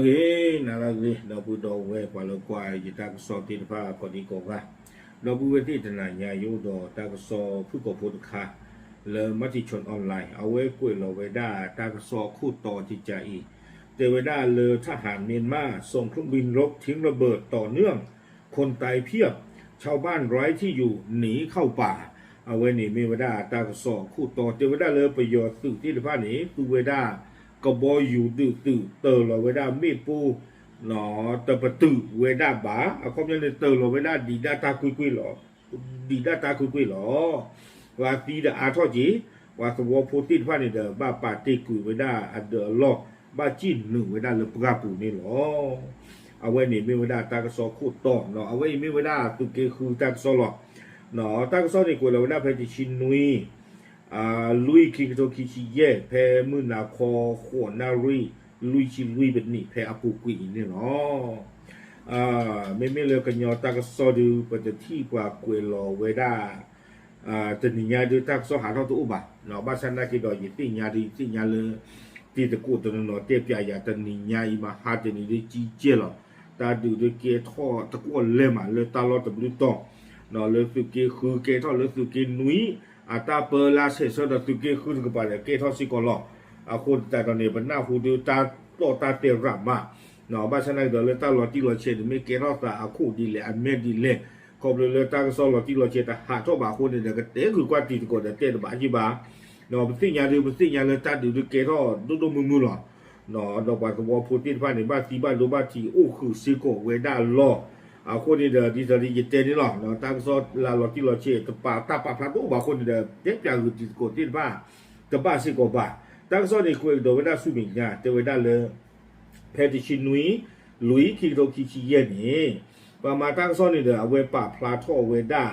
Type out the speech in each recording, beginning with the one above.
ဂ့ၤ နၤလၢအဂ့ၤ ဒီပုၢ်ဒီဝဲၢ် ပှၤလၢကွၢ်ယတၢ်ကစီၣ်သ့ၣ်တဖၣ် ကိးဒံကိးဂၤ, ဒီပုၢ်ဝဲၢ်သ့ၣ်တနၤညါ ယအိၣ်ဒီးတၢ်ကစီၣ်ဖုၣ်ကိာ်ဖိတခါ လၢ Matichon Online အဝဲကွဲးလီၤဝဲဒၣ်တၢ်ကစီၣ်အခိၣ်တီတကးအံၤ, တဲဝဲဒၣ်လၢ ทหารเมียนมาส่งเครื่องบินรบทิ้งระเบิดต่อเนื่อง คนตายเพียบ ชาวบ้านไร้ที่อยู่หนีเข้าป่า အဝဲန့ၣ်မ့ၢ်ဝဲဒၣ်တၢ်ကစီၣ်အခိၣ်တီ တဲဝဲဒၣ်လၢပယီၤသုးသ့ၣ်တဖၣ်န့ၣ် သူဝဲဒၣ် ကဘီယူၤဒုးသုး တၢၤလီၤဝဲဒၣ်မ့ၣ်ပိၢ် တပတုာ်ဝဲဒၣ်ဘၣ်, အခီပညီန့ၣ် တၢၤလီၤဝဲဒၣ်ဒံးဒၣ်တၢ်ကွ့ၢ်ကွ့ၢ်လီၤ. ဒံးဒၣ်တၢ်ကွ့ၢ်ကွ့ၢ်လီၤ. ပှၤသံဒီးအါထီၣ်က့ၤ, ပှၤသဝီဖိသ့ၣ်တဖၣ်န့ၣ်ဒီး ဘၣ်ပာ်တ့ၢ်ကွံာ်ဝဲဒၣ်အဒၢးအလီၢ်, ဘၣ်စံၣ်နုာ်ဝဲဒၣ်လၢပှၢ်ပူၤန့ၣ်လီၤ. အဝဲန့ၣ်မ့ၢ်ဝဲဒၣ်တၢ်ကစီၣ်ခိၣ်တီ, အဝဲအံၤမ့ၢ်ဝဲဒၣ်သုးက့ဃုတၢ်ကစီၣ်လီၤ. တၢ်ကစီၣ်န့ၣ်ကွဲးလီၤဝဲဒၣ်ဖဲတဆံနွံ လွံၢ် ခံကထိခံဆံယဲၢ် ဖဲမုၢ်နၤခီ ဃိးနၣ်ရံၣ် လွံၢ်ဆံလွံၢ်မံးနံး ဖဲအပူၤကွံာ်အံၤန့ၣ်လီၤ. မ့မ့ၢ်လၢကညီတၢ်ကစီၣ်ဒုး ပတထံၣ်ပှၤကွဲးလီၤဝဲဒၣ် တနံၤညါဒုးတၢ်ကစီၣ်ဟးထီၣ်တအိၣ်ဘၣ်, ဘၣ်ဆၣ်နာ်က့ဒီး ယသ့ၣ်ညါဒုး ယသ့ၣ်ညါလၢ တံၤသကိးတနီၤနီၤတဲပၠးယၤ တနံၤညါအံၤ မဟါတနံၤဒုးကံကဲလီၤ. တၢ်ဒုးဒုးကဲထီၣ်တကွီၣ်လဲၢ်မး လၢတၢ်လီၢ်တဘျုးတီၤ, လၢသုးက့ဃုကဲထီၣ် လၢသုးက့နွံ အတၢ်ပၢလၢဆဲးဆၢဒီးသုးက့ဃုတကပၤဒီးကဲထီၣ်စ့ၢ်ကီးလီၤ. အဃိသတးဒီးန့ၣ် ပနၢ်ဟူဒုးတၢ်တီၢ်တၢ်တဲရးမး, ဘၣ်ဆၣ်နာ်က့ဒီးလၢတၢ်လီၤတံၢ်လီၤဆဲးန့ၣ် မ့ၢ်ကဲထီၣ်သးအခိၣ်ဒ်လဲၣ် အမဲာ်ဒ်လဲၣ်, ခီဖျိလၢတၢ်ကစီၣ်လီၤတံၢ်လီၤဆဲးတဟးထီၣ်ဘၣ်အဃိန့ၣ်ဒီး ကတဲဂုာ်ကွၢ်တံၤသကိးဒီးတဲတဘၣ်က့ၤဘၣ်. ပသ့ၣ်ညါဒုး ပသ့ၣ်ညါလၢတၢ်ဒုးဒုးကဲထီၣ်ဒိၣ်ဒိၣ်မုၢ်မုၢ်လီၤ. ဒီးပှၤသဝီဖိသ့ၣ်တဖၣ်န့ၣ် ဘၣ်သံဘၣ်ဒိဘၣ်ထံးအိၣ်ဃုာ်စ့ၢ်ကီးဝဲဒၣ်လီၤ. အဃိန့ၣ်ဒီး ဒ်သိးဒီးယတဲန့ၣ်လီၤ, တၢ်ကစီၣ်လၢလီၤတံၢ်လီၤဆဲး တပာ်တၢ်ပာ်ဖျါတအိၣ်ဘၣ်အဃိန့ၣ်ဒီး တဲပၠးဂုာ်တံၤသကိးသ့ၣ်တဖၣ် တဘၣ်စ့ၢ်ကီးဘၣ်. တၢ်ကစီၣ်န့ၣ်ကွဲးကဒီးဝဲဒၣ်ဆူမဲာ်ညါ တဲဝဲဒၣ်လၢ ဖဲတဆံနွံ လွံၢ် ခံကထိခံဆံယဲၢ်န့ၣ် ပှၤမၤတၢ်ကစီၣ်န့ၣ်ဒီး အဝဲပာ်ဖျါထီၣ်ဝဲဒၣ်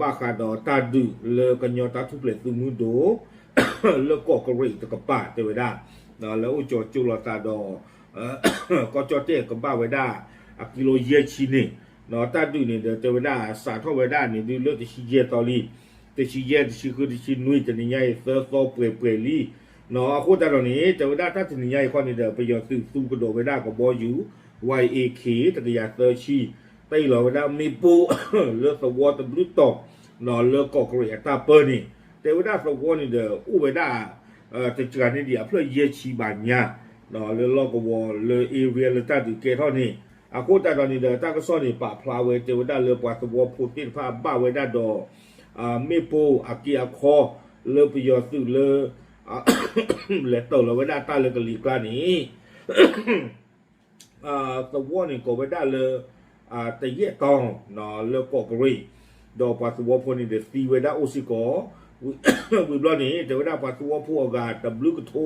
ဘၣ်ဃးဒီးတၢ်ဒုးလၢကညီတၢ်ထူၣ်ဖျဲးသုးမုၢ်ဒိၣ် လၢကီၢ်ကရ့ၣ်တကပၤတဲဝဲဒၣ် လၢအိၣ်ကၠီၤကၠိလီၤသးဒီး ကီၢ်ကၠီၣ်တဲၣ်ကဘၣ်ဝဲဒၣ် အကံလိယဲၢ်ဆံန့ၣ် တၢ်ဒုးန့ၣ်ဒီး တဲဝဲဒၣ်စးထီၣ်ဝဲဒၣ်န့ၣ်ဒုးလၢတဆံယဲၢ်သီလံ, တဆံယဲၢ် တဆံဃု တဆံနွံ တနံၤညါအံၤ သၢသီပှဲၤပှဲၤလံ. အဃိသတးဒီးန့ၣ် တဲဝဲဒၣ်တၢ်တနံၤညါအံၤခီန့ၣ်ဒီး ပယီၤသုးသူကဒီးဝဲဒၣ်ကဘီယူၤ ဝါအ့ခ့ တကယၤသၢဆံ တၢ်အံၤလီၤဝဲဒၣ်မ့ၣ်ပိၢ် လၢသဝီတဘျုးတီၤ လၢကီၢ်ကရ့ၣ်အတၢ်ပၢန့ၣ် တဲဝဲဒၣ်သဝီန့ၣ်ဒီး အိၣ်ဝဲဒၣ် တစှၤန့ၢ်ဒံးအဖျၢၣ်ယဲၢ်ဆံဘၣ်ညါ လၢလီၢ်ကဝီၤလၢ area လၢတၢ်ဒုးကဲထီၣ်န့ၣ် အဃိသတးဒီးန့ၣ်ဒီး တၢ်ကစီၣ်န့ၣ် ပာ်ဖျါဝဲတဲဝဲဒၣ်လၢပှၤသဝီဖိသ့ၣ်တဖၣ်ဘၣ်ဝဲဒၣ်ဒီး မ့ၣ်ပိၢ်အက့အခီ လၢပယီၤသုးလၢ လဲၤတၢၤလီၤဝဲဒၣ်တၢ်လၢကလံၤကျါန့ၣ် သဝီန့ၣ်ကိးဝဲဒၣ်လၢ တယဲၢ်တီၤ လၢကီၢ်ကရ့ၣ် ဒီးပှၤသဝီဖိန့ၣ်ဒီးသံဝဲဒၣ်အိၣ်စ့ၢ်ကီး ဝံၤဘျီန့ၣ် တဲဝဲဒၣ်ပှၤသဝီဖိအဂၤတဘျုးကထိ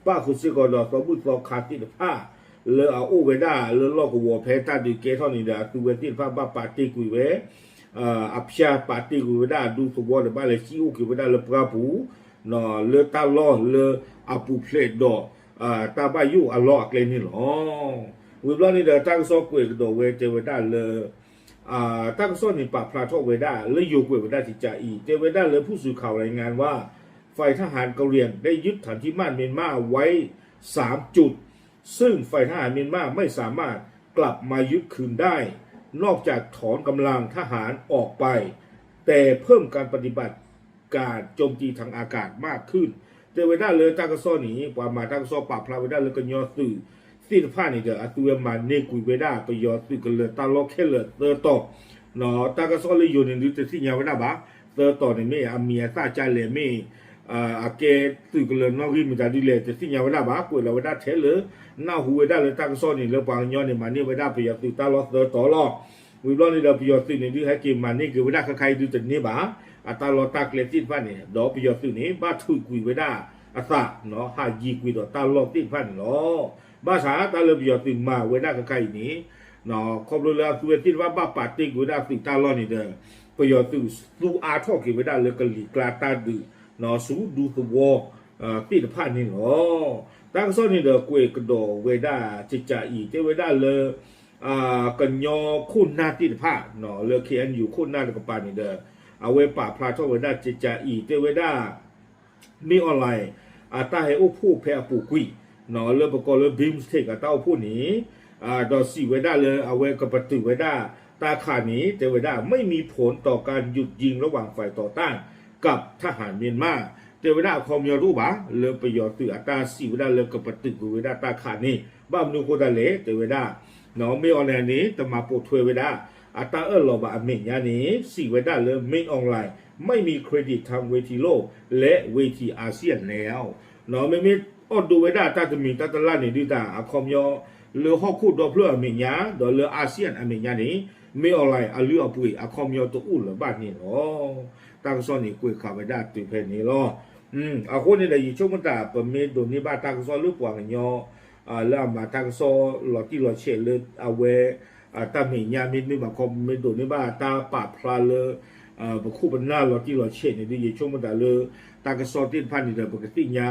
ပၣ်ဃုာ်စ့ၢ်ကီးဒီးသီဘူၣ်သီခါသ့ၣ်တဖၣ် လၢအအိၣ်ဝဲဒၣ်လၢလီၢ်ကဝီၤဖဲတၢ်ဒုးကဲထီၣ်န့ၣ်ဒီး အသုဝဲသ့ၣ်တဖၣ်ဘၣ်ပာ်တ့ၢ်ကွံာ်ဝဲ အဖၠၣ်ပာ်တ့ၢ်ကွံာ်ဝဲဒၣ်အဒူသဝီဒီး ဘၣ်လဲၤစံၣ်အိၣ်က့ၤဝဲဒၣ်လၢပှၢ်ပူၤ လၢတၢ်လီၢ်လၢအပူၤဖျဲးဒီး တၢ်ဘၣ်ယိၣ်အလီၢ်အကျဲန့ၣ်လီၤ. ဝံၤဘျီန့ၣ်ဒီး တၢ်ကစီၣ်ကွဲးကဒီးဝဲတဲဝဲဒၣ်လၢ တၢ်ကစီၣ်န့ၣ်ပာ်ဖျါထီၣ်ဝဲဒၣ်လၢယိၤကွဲးဝဲဒၣ်ကကးအံၤ တဲဝဲဒၣ်လၢ ผู้สื่อข่าวรายงานว่า ฝ่ายทหารกะเหรี่ยงได้ยึดฐานที่มั่นเมียนมาไว้สามจุด ซึ่งฝ่ายทหารเมียนมาไม่สามารถกลับมายึดคืนได้ นอกจากถอนกำลังทหารออกไป แต่เพิ่มการปฏิบัติการโจมตีทางอากาศมากขึ้น တဲဝဲဒၣ်လၢတၢ်ကစီၣ်န့ၣ် ပှၤမၤတၢ်ကစီၣ်ပာ်ဖျါဝဲဒၣ်လၢ ကညီသုးသ့ၣ်တဖၣ်န့ၣ်ဒီး အသုဝဲမၤန့ၢ်ကွံာ်ဝဲဒၣ်ပယီၤသုးကလၢၤတၢ်လီၢ်ခဲလၢာ်သၢတီၤ တၢ်ကစီၣ်လၢယိၤန့ၣ်ဒုးတသ့ၣ်ညါဝဲဒၣ်ဘၣ်, သၢတီၤန့ၣ်မ့ၢ်အမံၤအသၣ်ကလဲၣ်မ့ၢ် အကဲသုးကလၢၤနီၣ်ဂံၢ်မတၤဒ်လဲၣ် တသ့ၣ်ညါဝဲဒၣ်ဘၣ်, ကွဲးလီၤဝဲဒၣ်ထဲလၢ နၢ်ဟူဝဲဒၣ်လၢတၢ်ကစီၣ်န့ၣ် လၢပှၤကညီန့ၣ် မၤန့ၢ်ဝဲဒၣ်ပယီၤသုးတၢ်လီၢ်သၢတီၤလီၤ. ဝံၤဘျီန့ၣ်ဒီး ပယီၤသုးန့ၣ်ဒုးဟဲက့ၤမၤန့ၢ်က့ၤဝဲဒၣ်ခဲခါအံၤဒုးတန့ၢ်ဘၣ်, အတၢ်လီၢ်တၢ်ကျဲသ့ၣ်တဖၣ်န့ၣ် ဒီးပယီၤသုးန့ၣ် ဘၣ်ထုးကွံာ်ဝဲဒၣ်အသး ဟးယံၤကွံာ်ဒီးတၢ်လီၢ်သ့ၣ်တဖၣ်န့ၣ်လီၤ. ဘၣ်ဆၣ်တၢ်လၢပယီၤသုးမၤဝဲဒၣ်ခဲခါအံၤန့ၣ် ခီဖျိလၢအသုဝဲသ့ၣ်တဖၣ်ဘၣ်ပာ်တ့ၢ်ကွံာ်ဝဲဒၣ်သုးတၢ်လီၢ်န့ၣ်ဒီး ပယီၤသုးသူအါထီၣ်က့ၤဝဲဒၣ်လၢကလံၤကျါတၢ်ဒုး ဆူဒူသဝီသ့ၣ်တဖၣ်န့ၣ်လီၤ. တၢ်ကစီၣ်န့ၣ်ဒီးကွဲးကဒီးဝဲဒၣ်ကကးအံၤ တဲဝဲဒၣ်လၢ ကညီခိၣ်နၢ်သ့ၣ်တဖၣ် လၢ ခ့ၣ်အဲၣ်ယူၣ် ခိၣ်နၢ်တကပၤန့ၣ်ဒီး အဝဲပာ်ဖျါထီၣ်ဝဲဒၣ်ကကးအံၤ တဲဝဲဒၣ် မ့ၢ် online အတၢ်ဟဲအိၣ်ဖှိၣ်ဖဲအပူၤကွံာ် လၢပကိးလၢ BIMSTEC အတၢ်အိၣ်ဖှိၣ်န့ၣ် ဒီးစံးဝဲဒၣ်လၢအဝဲကပတုာ်ဝဲဒၣ်တၢ်ခးန့ၣ် တဲဝဲဒၣ် ไม่มีผลต่อการหยุดยิงระหว่างฝ่ายต่อต้าน กับทหารเมียนมา တဲဝဲဒၣ်အခီပညီတအိၣ်ဘၣ် လၢပယီၤသုးအတၢ်စံးဝဲဒၣ်လၢကပတုာ်ကွံာ်ဝဲဒၣ်တၢ်ခးန့ၣ် ဘၣ်မနုၤအဃိသတးလဲၣ် တဲဝဲဒၣ် မင်းအောင်လှိုင်န့ၣ် တမၤပိာ်ထွဲဝဲဒၣ် အတၢ်အၢၣ်လီၤဘၣ်အမဲာ်ညါန့ၣ် စံးဝဲဒၣ်လၢ မင်းအောင်လှိုင် ไม่มีเครดิตทางเวทีโลก และเวทีอาเซียนแล้ว မ့မ့ၢ်အီၣ်ဒိးဝဲဒၣ်တၢ်တမံၤတၢ်တလၢ်န့ၣ်ဒုးတၢ် အခီပညီ လၢဟီၣ်ခိၣ်ဒီဖျၢၣ်အမဲာ်ညါ ဒီးလၢ อาเซียน အမဲာ်ညါန့ၣ် မင်းအောင်လှိုင် အလုၢ်အပှ့ၤအခီပညီတအိၣ်လၢၤဘၣ်န့ၣ်လီၤ. တၢ်ကစီၣ်န့ၣ်ကွဲးဃာ်ဝဲဒၣ်တုၤဖဲန့ၣ်လီၤ. အဃိန့ၣ်ဒီး ယဆိကမိၣ်တၢ် ပမ့ၢ်ဒိးန့ၢ်ဘၣ်တၢ်ကစီၣ်လၢပှၤကညီ လၢအမၤတၢ်ကစီၣ်လီၤတံၢ်လီၤဆဲးလၢအဝဲ တၢ်မဲာ်ညါမ့ၢ်တမ့ၢ်ဘၣ်ခီ ပမ့ၢ်ဒိးန့ၢ်ဘၣ်တၢ်ပာ်ဖျါလၢ ပခိၣ်ပနၢ်လီၤတံၢ်လီၤဆဲးန့ၣ်ဒုး ယဆိကမိၣ်တၢ်လၢ တၢ်ကစီၣ်သ့ၣ်တဖၣ်န့ၣ်ဒီး ပကသ့ၣ်ညါ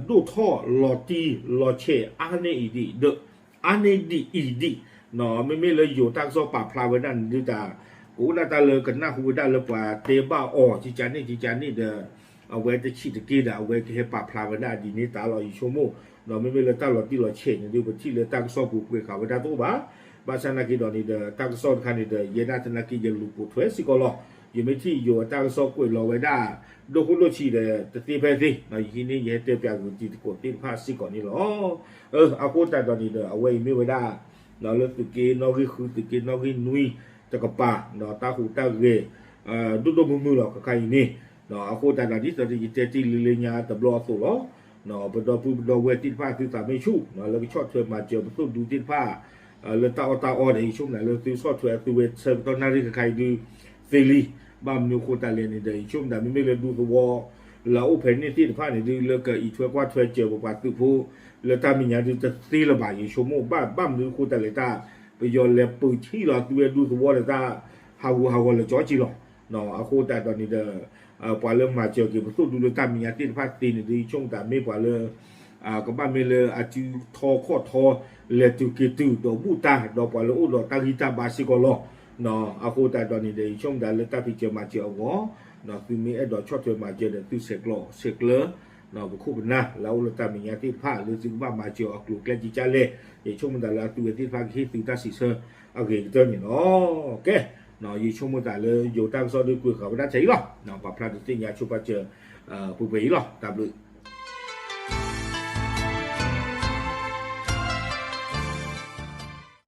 ဒိၣ်ထီၣ်လီၤတံၢ်လီၤဆဲးအါန့ၢ်အံၤဒံးဒီး အါန့ၢ်ဒံးအံၤဒံး မ့မ့ၢ်လၢယိၤတၢ်ကစီၣ်ပာ်ဖျါဝဲဒၣ်န့ၣ်ဒုးတၢ် ကအိၣ်ဒၣ်တၢ်လၢကနၢ်ဟူဝဲဒၣ်လၢပှၤတဲဘၣ်အီၤ ကကန့ၣ်ကကန့ၣ်ဒီး အဝဲတဆံးတက့ၢ်ဒီး အဝဲကဟဲပာ်ဖျါဝဲဒၣ်ဒ်န့ၣ်တၢ်လီၤ ယဆိကမိၣ် မ့မ့ၢ်လၢတၢ်လီၤတံၢ်လီၤဆဲးန့ၣ်ဒုး ပထံၣ်လၢတၢ်ကစီၣ်ပူၤကွဲးဃာ်ဝဲဒၣ်တအိၣ်ဘၣ် ဘၣ်ဆၣ်သနာ်က့ဒီးန့ၣ်ဒီး တၢ်ကစီၣ်တခါန့ၣ်ဒီး ယဲဒၣ်သနာ်က့ယလူၤပိာ်ထွဲစ့ၢ်ကီးလီၤ. ယမ့ၢ်ထံၣ်ယိၤအတၢ်ကစီၣ်ကွဲးလီၤဝဲဒၣ် ဒိၣ်ခိၣ်ဒိၣ်ဆံးဒီး တသ့ဖဲသ့ ယဟံးန့ၢ် ယဟဲတဲပၠးဂုာ်တံၤသကိးသ့ၣ်တဖၣ်စ့ၢ်ကီးန့ၣ်လီၤ. အဃိသတးဒီးန့ၣ်ဒီး အဝဲအံၤမ့ၢ်ဝဲဒၣ် လၢသုးက့နီၣ်ဂံၢ်ဃု သုးက့နီၣ်ဂံၢ်နွံတကပၤ ဒီးတၢ်ဟူးတၢ်ဂဲၤ ဒိၣ်ဒိၣ်မုၢ်မုၢ်လီၤ ကခါအံၤန့ၣ် အဃိသတးဒီး ဒ်သိးယတဲတ့ၢ်လံလၢညါတဘျီအသိးလီၤ. ပဒီပုၢ်ပဒီဝဲၢ်သ့ၣ်တဖၣ်သုသးမ့ၢ်ဆူၣ် လၢကဆီၣ်ထွဲမၤစၢၤပသိၣ်ဒူသ့ၣ်တဖၣ် လၢတၢ်အီၣ်တၢ်အီဒီး ယဆိကမိၣ်လၢသုဆီၣ်ထွဲအသုဝဲဆၢကတီၢ်နၣ်ရံၣ်ခါခါအံၤဒုး သ့လံ. ဘၣ်မနုၤအဃိသတးလဲၣ်န့ၣ်ဒီး ယဆိကမိၣ်မ့မ့ၢ်လၢဒူသဝီ လၢအအိၣ်ဖဲန့ၣ်သ့ၣ်တဖၣ်န့ၣ်ဒုး လၢကအံးထွဲကွၢ်ထွဲစၢၤပပှၤသုးဖိ လၢတၢ်မဲာ်ညါဒုးတသ့လၢၤဘၣ် ယဆိကမိၣ် ဘၣ်မနုၤအဃိသတးလဲၣ်တၢ် ပယီၤလဲၤပၢၤထံၣ်လီၤသုဝဲဒူသဝီဒီးတၢ် ဟးဂူာ်ဟးဂီၤလၢာ်ကၠီက့ၤလီၤ. အဃိသတးဒီးန့ၣ်ဒီး ပှၤလၢမၤစၢၤက့ၤပသိၣ်ဒူလၢတၢ်မဲာ်ညါသ့ၣ်တဖၣ်သ့န့ၣ်ဒုး ယဆိကမိၣ်တၢ်မ့ၢ်ပှၤလၢ ကဘၣ်မ့ၢ်လၢအစုထီခီၣ်ထီ လဲၤတုၤက့ၤတုၤဒီးဘူၣ်တၢ် ဒီးပှၤလၢအိၣ်ဒီးတၢ်ဂံၢ်တၢ်ဘါစ့ၢ်ကီးလီၤ. အဃိသတးဒီးန့ၣ်ဒီး ယဆိကမိၣ်တၢ်လၢတၢ်ဖံးစၢၤမၤစၢၤအဂီၢ် သုမ့ၢ်အဲၣ်ဒိးဆီၣ်ထွဲမၤစၢၤဒီးသုဆဲးကျိးဆဲးကျၢ ပခိၣ်ပနၢ်လၢအအိၣ်လၢတၢ်မဲာ်ညါသ့ၣ်တဖၣ် လၢသုကဘၣ်မၤစၢၤအီၤကျိၤကျဲကကလဲၣ် ယဆိကမိၣ်တၢ်လၢအသုဝဲသ့ၣ်တဖၣ်ကဟ့ၣ်သုတၢ်စံးဆၢအဂ့ၤကတၢၢ်န့ၣ်လီၤ. ကဲ ယဆိကမိၣ်တၢ်လၢယိၤတၢ်ကစီၣ်ဒုးကွဲးဃာ်ဝဲဒၣ်ထဲအံၤလီၤ. ပာ်ဖျါဒုးသ့ၣ်ညါဆိပာ်စၢၤ ပှဲၤပှဲၤအံၤလီၤ. တၢ်ဘျုး